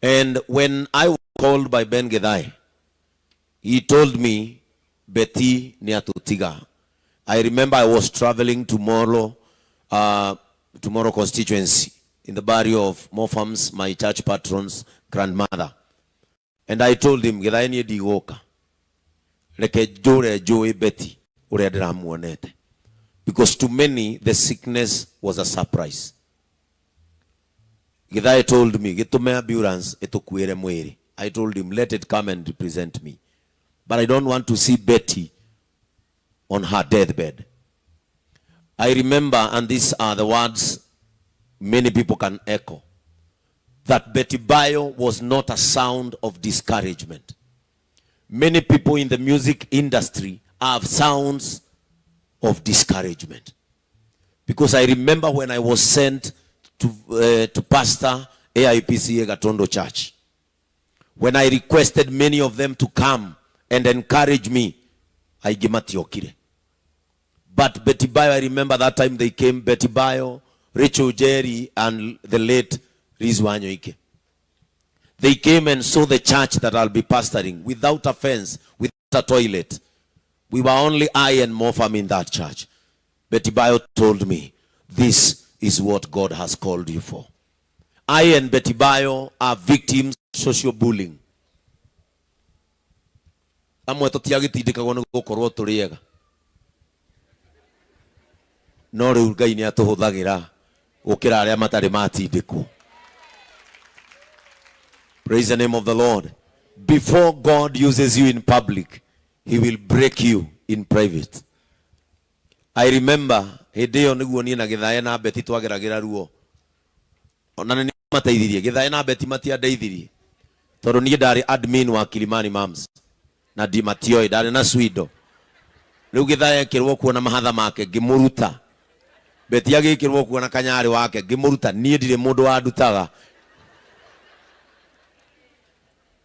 And when I was called by Ben Githae, he told me, Betty nĩatũtiga. I remember I was traveling tomorrow, tomorrow constituency in the barrio of Mofams, my church patron's grandmother. And I told him, Githae niĩ ndigũka. Reke njũre njũĩ Betty ũrĩa ndĩramuonete. Because to many, the sickness was a surprise. Githae told me, gĩtũme ambulance ĩtũkuĩre mwĩrĩ. I told him, let it come and represent me. But I don't want to see Betty on her deathbed. I remember, and these are the words many people can echo, that Betty Bayo was not a sound of discouragement. Many people in the music industry have sounds of discouragement. Because I remember when I was sent to pastor AIPCA Gatondo Church, when I requested many of them to come and encourage me, aingĩ matiokire. But Betty Bayo, I remember that time they came, Betty Bayo, Rachel Jerry, and the late Liz Wanyoike. They came and saw the church that I'll be pastoring without a fence, without a toilet. We were only I and Mofam in that church. Betty Bayo told me, this is what God has called you for. I and Betty Bayo are victims of social bullying. Amwe tũtiagĩtindĩkagwo nĩ gũkorwo tũrĩ ega, no rĩu Ngai nĩ atũhũthagĩra gũkĩra arĩa matarĩ matindĩkwo. Praise the name of the Lord. Before God uses you in public, he will break you in private. I remember hĩndĩ ĩyo nĩguo niĩ na Gĩthae na Beti twageragĩra ruo, ona nĩ mateithirie. Gĩthae na Beti matiandeithirie tondũ niĩ ndarĩ admin wa Kilimani Moms na ndi matioĩ ndarĩ na swido. Rĩu Gĩthae ekĩrwo kuo na mahatha make, ngĩmũruta. Beti agĩkĩrwo kuo na kanyarĩ wake, ngĩmũruta. Niĩ ndirĩ mũndũ wandutaga.